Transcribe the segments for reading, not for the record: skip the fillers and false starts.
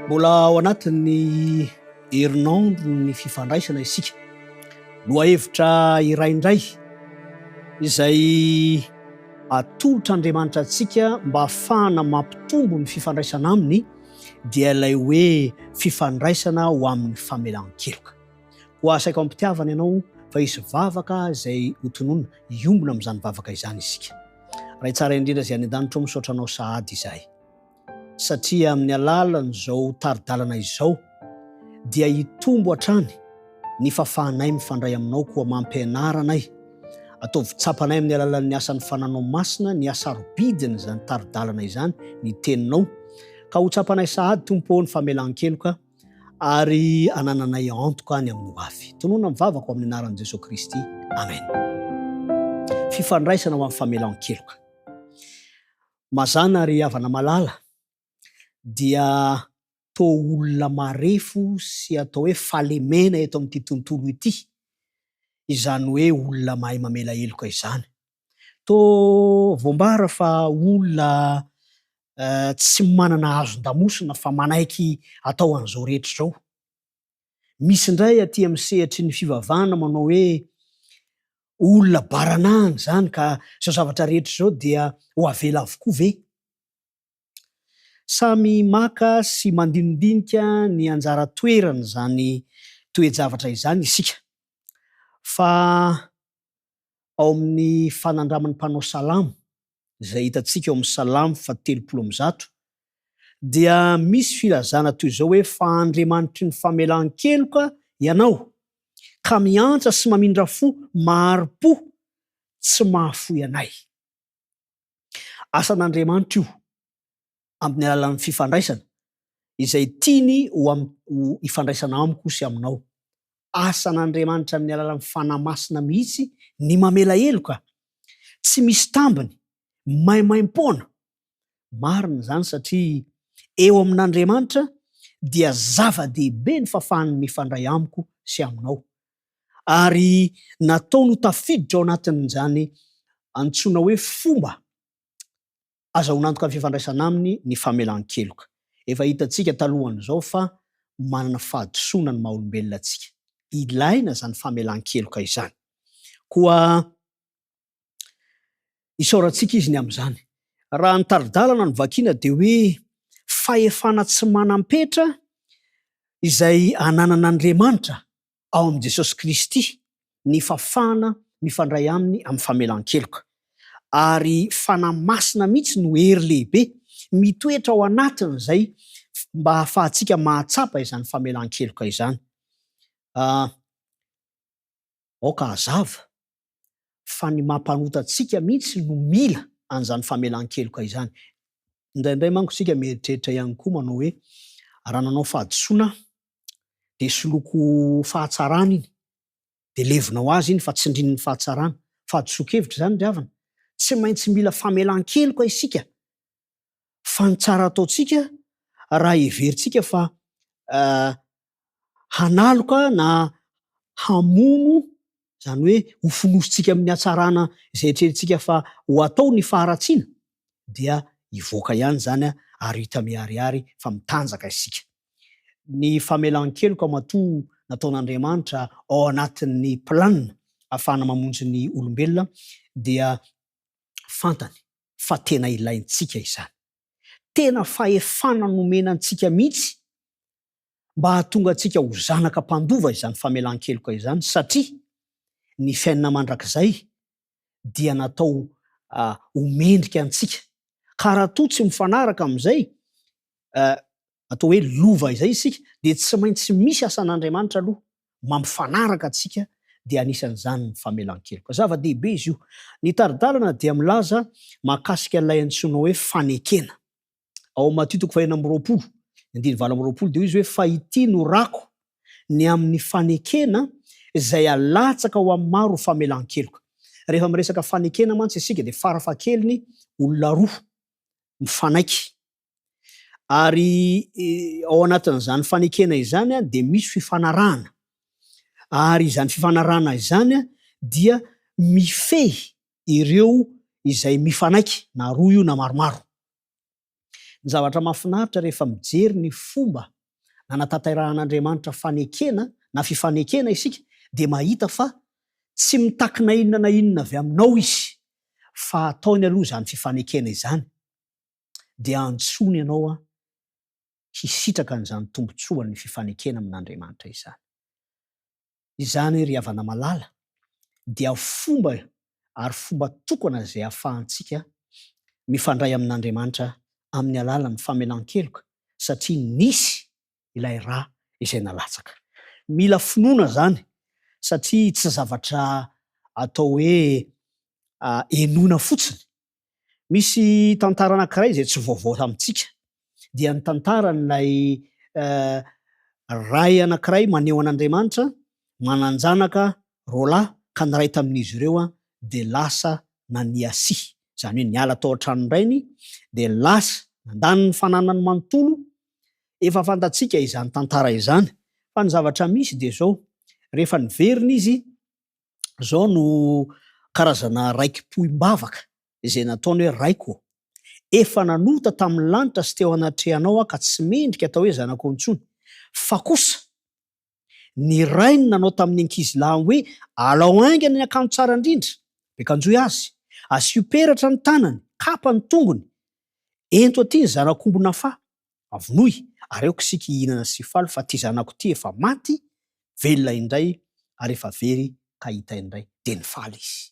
Mbola ao anatin'ny herinandro ny fifandraisana isika. Lohahevitra iray indray izay atolotr'Andriamanitra antsika mba hahafahana mampitombo ny fifandraisana aminy dia ilay hoe fifandraisana ho amin'ny famelan-keloka. Koa asaiko am-pitiavana ianao fa hisy vavaka izay hotononina, hiombona amin'izany vavaka izany isika. Ray tsara indrindra izay any an-danitra ô, misaotra anao sahady izahay. Satria amin'ny alalan'izao tari-dalana izao dia hitombo hatrany ny fahafahanay mifandray aminao koa mampianara anay. Ataovy tsapanay amin'ny alalan'ny asan'ny Fananao Masina ny hasarobidin'izany tari-dalana izany, ny Teninao, ka ho tsapanay sahady Tompo ô ny famelan-keloka ary anananay antoka ny amin'ny ho avy. Tononina ny vavako amin'ny anaran'i Jesoa Kristy. Amen. Fifandraisana ho amin'ny famelan-keloka. Mazàna ry havana malala dia toa olona marefo sy atao hoe fahalemena eto amin'ity tontolo ity izany hoe olona mahay mamela heloka izany. Toa voambara fa olona tsy manana hazon-damosina fa manaiky atao an'izao rehetra izao. Misy indray aty amin'ny sehatry ny fivavahana manao hoe olona baranahiny izany ka izao zavatra rehetra izao dia ho avela avokoa ve? Samy maka sy mandinidinika ny anjara toeran'izany toe-javatra izany isika fa ao amin'ny fanandraman'ny mpanao salamo izay hitantsika ao amin'ny Salamo faha 130, dia misy filazana toy izao hoe, Fa Andriamanitry ny famelan-keloka Ianao, ka miantsa sy mamindra fo mahari-po, tsy mahafoy anay. Asan'Andriamanitra io, amin'ny alalan'ny fifandraisana, izay tiany ho ho ifandraisana amiko sy aminao. Asan'Andriamanitra amin'ny alalan'ny Fanahy Masina mihitsy ny mamela heloka, tsy misy tambiny, maimaimpoana. Marina izany satria eo amin'Andriamanitra dia zava-dehibe ny fahafahany mifandray amiko sy aminao. Ary nataony ho tafiditra ao anatin'izany antsoina hoe fomba Azahoana antoka ny fifandraisana aminy ny famelan-keloka. Efa hitantsika talohan'izao fa manana fahadisoana ny maha olombelona antsika. Ilaina izany famelan-keloka izany. Koa isaorantsika izy ny amin'izany. Raha ny tari-dalana no vakiana dia hoe fahefana tsy manam-petra izay ananan'Andriamanitra ao amin'i Jesosy Kristy ny fahafahana mifandray Aminy amin'ny famelan-keloka. Ary Fanahy Masina mihitsy no hery lehibe mitoetra ao anatin'izay mba hahafahantsika mahatsapa izany famelan-keloka izany. Aoka hazava fa ny maha mpanota antsika mihitsy no mila an'izany famelan-keloka izany. Indraindray manko isika mieritreritra ihany koa manao hoe raha nanao fahadisoana aho dia soloiko fahatsarana iny, dia levona ho azy iny fa tsindrin'ny fahatsarana. Fahadisoan-kevitra izany ry havana. Tsy maintsy mila famelan-keloka isika fa ny tsara ataontsika raha heverintsika fa hanaloka na hamono, izany hoe ho fonosintsika amin'ny hatsarana izay eritreretintsika fa ho atao ny faharatsiana, dia hivoaka ihany izany ary hita miharihary fa mitanjaka isika. Ny famelan-keloka matoa nataon'Andriamanitra ao anatin'ny planina ahafahana mamonjy ny olombelona dia fantany fa tena ilaintsika izany. Tena fahefana nomena antsika mihitsy mba hahatonga antsika ho zanaka mpandova izany famelan-keloka izany satria ny fiainana mandrakizay dia natao ho mendrika antsika. Ka raha toa tsy mifanaraka amin'izay atao hoe lova izay isika dia tsy maintsy misy asan'Andriamanitra aloha mampifanaraka antsika dia anisan'izany ny famelan-keloka. Zava-dehibe izy io. Ny tari-dalana dia milaza mahakasika ilay antsoina hoe fanekena. Ao amin'ny Matio toko fahenina amby roapolo, ny andininy 28 dia hoy izy hoe fa ity no rako ny amin'ny fanekena izay alatsaka ho amin'ny maro ho famelan-keloka. Rehefa miresaka fanekena mantsy isika dia farafahakeliny olona roa mifanaiky. Ary ao anatin'izany fanekena izany dia misy fifanarahana. Ary izany fifanarahana izany dia mifehy ireo izay mifanaiky, na roa io na maromaro. Ny zavatra mahafinaritra rehefa mijery ny fomba. nanatanterahan'Andriamanitra fanekena na fifanekena isika dia mahita fa tsy mitaky na inona na inona avy aminao Izy fa ataony aloha izany fifanekena izany dia antsoiny ianao hisitraka an'izany tombontsoan'ny fifanekena amin'Andriamanitra izany. Izany ry havana malala dia fomba ary fomba tokana izay ahafahantsika mifandray amin'Andriamanitra amin'ny alalan'ny famelan-keloka satria nisy ilay ra izay nalatsaka. Mila finoana izany satria tsy zavatra atao hoe henoina fotsiny Misy tantara anankiray izay tsy vaovao tamintsika, dia ny tantaran'ilay ray anankiray maneho an'Andriamanitra, manan-janaka roalahy ka ny iray tamin'izy ireo dia lasa naniasia, izany hoe niala tao an-tranon-drainy dia lasa nandany ny fananany manontolo. Efa fantatsika izany tantara izany, fa ny zavatra misy dia izao, rehefa niverina izy Izao no karazana raiki-pohim-bavaka izay nataony hoe, Raiko ô, efa nanota tamin'ny lanitra sy teo anatrehanao aho ka tsy mendrika atao hoe zanakao intsony. Fa kosa, ny rainy nanao tamin'ny ankizilahiny hoe, Alao haingana ny akanjo tsara indrindra, ampiakanjoy azy, asio peratra ny tanany, kapa ny tongony, ento aty ny zanak'omby nafaha, Avonoy, ary aoka isika hihinana sy hifaly fa ity zanako ity efa maty, velona indray, ary efa very ka hita indray. Dia nifaly izy.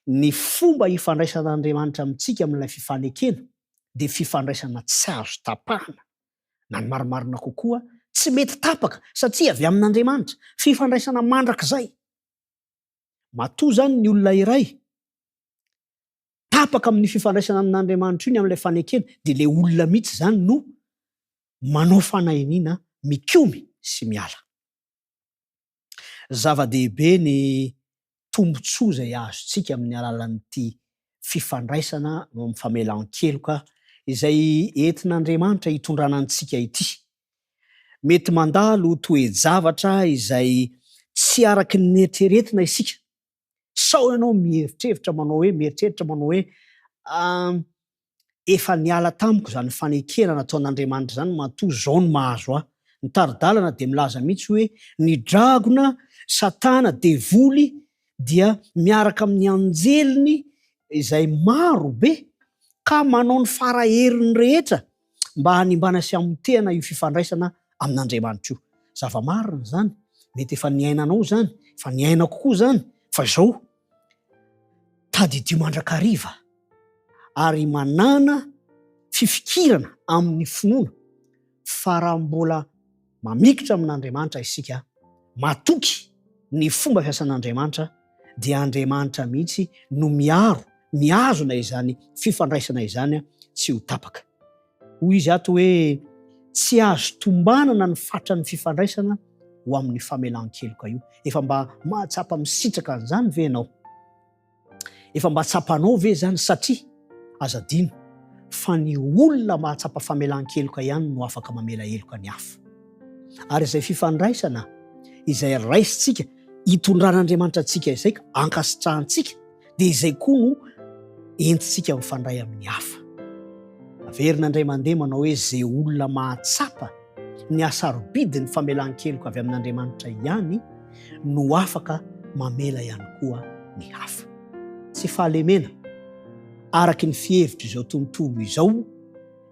Ny fomba ifandraisan'Andriamanitra amintsika amin'ilay fifanekena dia fifandraisana tsy azo tapahana, na ny marimarina kokoa, tsy mety tapaka satria avy amin'Andriamanitra, fifandraisana mandrakizay. Matoa izany ny olona iray tapaka amin'io fifandraisana amin'Andriamanitra io ny amin'ilay fanekena dia ilay olona mihitsy izany no manao fanahiniana mikomy sy miala. Zava-dehibe ny tombontsoa izay azontsika amin'ny alalan'ity fifandraisana amin'ny famelan-keloka izay entin'Andriamanitra hitondrana antsika ity. Mety mandalo toe-javatra izay tsy araka ny neritreretina isika Sao ianao mieritreritra manao hoe, mieritreritra manao hoe, Ah, efa niala tamiko izany fanekena nataon'Andriamanitra izany matoa izao no mahazo ahy. Ny tari-dalana dia milaza mihitsy hoe ny dragona, Satana, devoly, dia miaraka amin'ny anjeliny izay maro be ka manao ny fara heriny rehetra mba hanimbana sy hamotehana io fifandraisana amin'Andriamanitra io. Zava-marina izany, mety efa niainanao izany, efa niainako koa izany, fa izao, tadidio mandrakariva ary manàna fifikirana amin'ny finoana fa raha mbola mamikitra amin'Andriamanitra isika, matoky ny fomba fiasan'Andriamanitra, dia Andriamanitra mihitsy no miaro, mihazona izany fifandraisana izany tsy ho tapaka. Hoy izy ato hoe, Tsy azo tombanana ny fatran'ny fifandraisana ho amin'ny famelan-keloka io. Efa mba mahatsapa misitraka an'izany ve ianao? Efa mba tsapanao ve izany? Satria, aza adino, fa ny olona mahatsapa famelan-keloka ihany no afaka mamela heloka ny hafa. Ary izay fifandraisana izay raisintsika, itondran'Andriamanitra antsika izay ka ankasitrahantsika, dia izay koa no entintsika mifandray amin'ny hafa. Averina indray mandeha manao hoe izay olona mahatsapa ny hasarobidin'ny famelan-keloka avy amin'Andriamanitra ihany no afaka mamela ihany koa ny hafa. Tsy fahalemena araka ny fihevitr'izao tontolo izao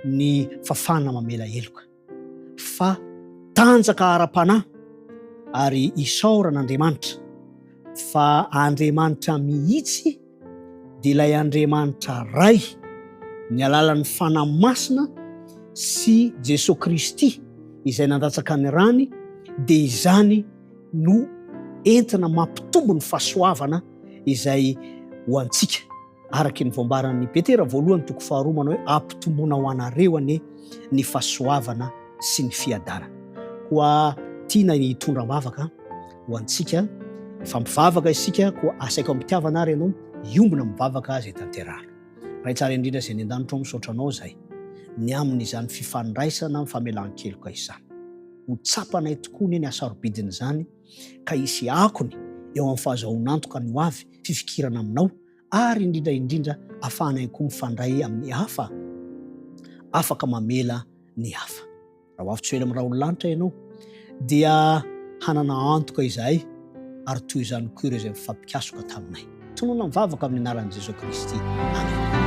ny fafana mamela heloka. fa tanjaka ara-panahy ary isaorana Andriamanitra fa Andriamanitra mihitsy dia ilay Andriamanitra Ray ny alalan'ny Fanahy Masina sy Jesoa Kristy izay nandatsaka ny rany dia izany no entina mampitombo ny fahasoavana izay ho antsika. Araka ny voambaran'i Petera voalohany toko faharoa manao hoe ampitomboina ho anareo anie ny fahasoavana sy ny fiadanana. Koa tiana ny hitondra am-bavaka ho antsika, hifampivavaka isika, koa asaiko am-pitiavana ary ianao hiombona mivavaka izay tanterahana. Ray tsara indrindra izay any an-danitra ao misaotra anao izahay ny amin'izany fifandraisana amin'ny famelan-keloka izany. Ho tsapanay tokoa anie ny hasarobidin'izany ka hisy akony eo amin'ny fahazahoan'antoka ny ho avy, fifikirana aminao, ary indrindra indrindra afahanay koa mifandray amin'ny hafa, afaka mamela ny hafa. Raha ho avy tsy ho ela amin'ny rahon'ny lanitra ianao, dia hanana antoka izahay ary toy izany koa ireo izay mifampikasoka taminay. Tonona mivavaka amin'ny anaran'i Jesoa Kristy. Amena.